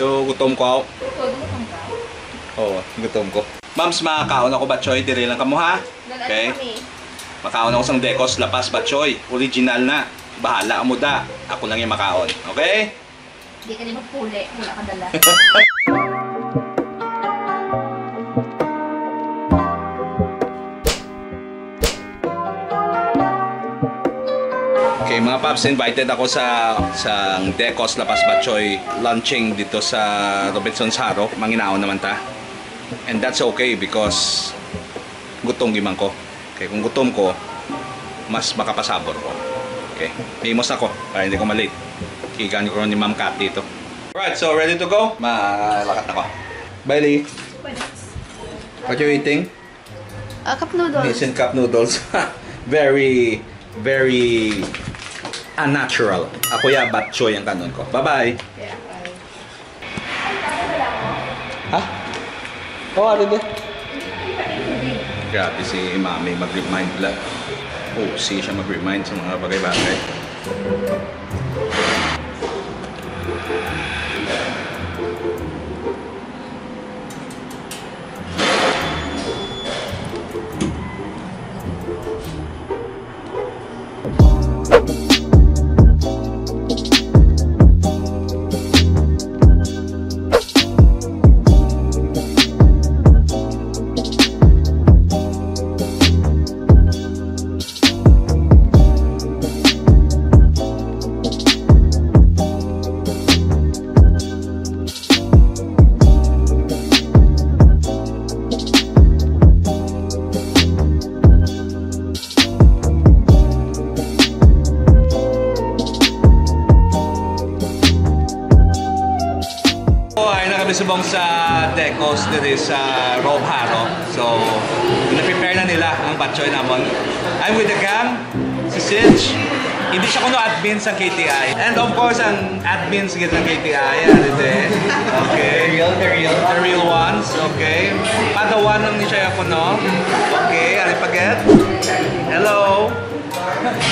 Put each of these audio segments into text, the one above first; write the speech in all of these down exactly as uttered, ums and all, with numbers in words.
Do, gutom ko. Oo, gutom ko. Mams, makaon ako batchoy, diri lang kamo, ha? Okay. Makaon ako sang Decos La Paz batchoy, original na. Bahala mo da. Ako lang yung makaon. Okay? Di ka di magpuli, wala ka dala. Okay, mga paps, invited ako sa, sa Decos La Paz Batchoy launching dito sa Robinsons Jaro. Manginaon naman ta. And that's okay because gutom gyud man ko. Kay kung gutom ko, mas makapasabor ko. Okay, himos ako para hindi ko ma-late. Kigan ko ni Ma'am Cathy ito. Right, so ready to go? Malakat na ko. Bailey, what you eating? Uh, cup noodles. Nissin cup noodles. Very, very unnatural. Ako ya, batchoy ang kanon ko. Bye-bye. Yeah, bye. Ha? Oh, ano din? Grabe si Mami mag-remind lang. Oh, si siya mag-remind sa mga bagay-bagay. Ay na kami subong sa Decos diri sa Rob Haro. So, gina-prepare na nila ang batchoy namon. I'm with the gang, si Sinch. Hindi siya kuno admin sa K T I. And of course, ang admins gid ng K T I, ano din. Okay. The real, the real. The real ones, okay. Padawan lang ni siya kuno. Okay, ari pa gid. Hello.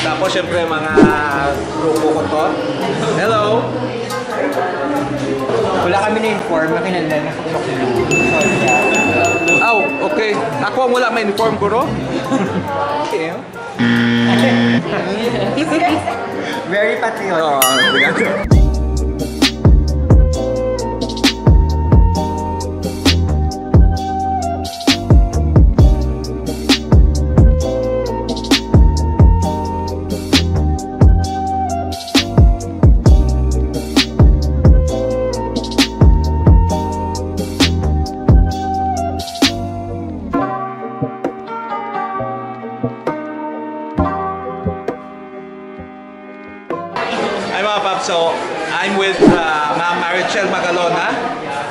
Tapos, syempre, mga grupo ko to. Hello. Wala kami na-inform na kinala na sa Aw, okay. Ako ang wala ma-inform, guro. Okay. Very patriotic. Oo, sige. Hi, mga paps. So, I'm with uh, Ma'am Marichel Magalona,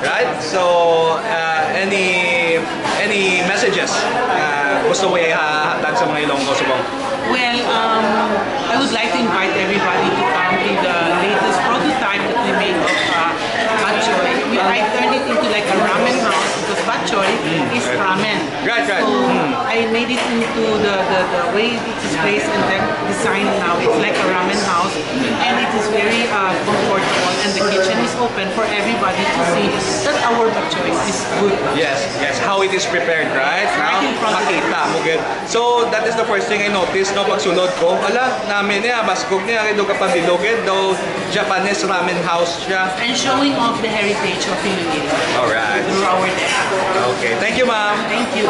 right? So, uh, any any messages uh, gusto mo ihatag sa mga Ilonggo subong? Well, um, I would like to invite everybody to come to the latest prototype that we made of uh, batchoy. We, I turned it into like a ramen house because batchoy is ramen. Right, right. So, I made it into the, the, the way it is placed and then designed now. It's like a ramen house and it is very uh, comfortable and the kitchen is open for everybody to see that our batchoy is good. Yes, yes. How it is prepared, right? Now, Right in front of makita mo gid. So, that is the first thing I noticed, no, pagsulod ko. Ala, namin niya, baskog niya, kay do ka pabilog, eh, daw Japanese ramen house siya. And showing off the heritage of Iloilo Alright. through our dad. Okay. Thank you, ma'am. Thank you.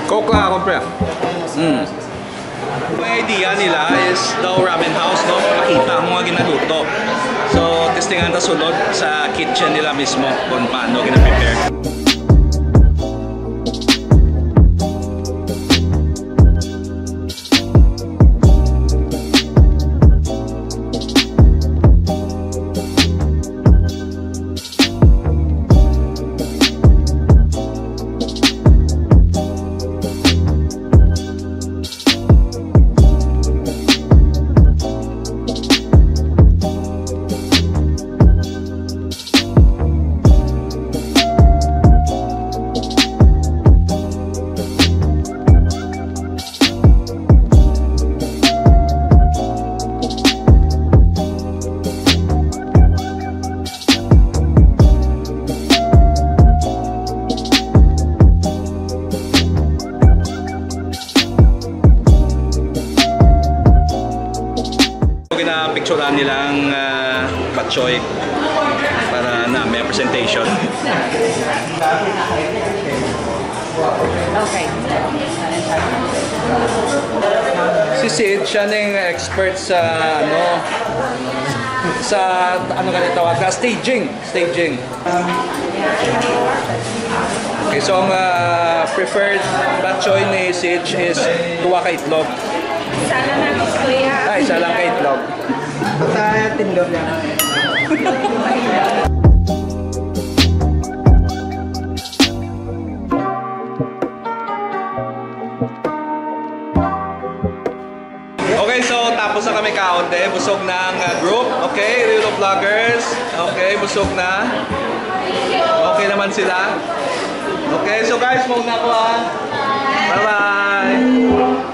Coke lang ako, pre. Mm. Ang idea nila is daw ramen house, no? Makita mo nga ginaluto. So, testingan ta sulod sa kitchen nila mismo kung paano gina-prepare. Nilang ah, batchoy para na may presentation. Okay. Si Sid, siya ning expert sa ano, sa ano ka tawag, sa staging. Staging. Okay, so ang ah, preferred batchoy ni Sid is duwa ka itlog. Sana na gusto yan. Ay, isa lang ka itlog. Sa tindog lang. Okay, so tapos na kami kaon, te. Busog na ang uh, group. Okay, Real Vloggers. Okay, busog na. Okay naman sila. Okay, so guys, muna ko ha. Bye-bye.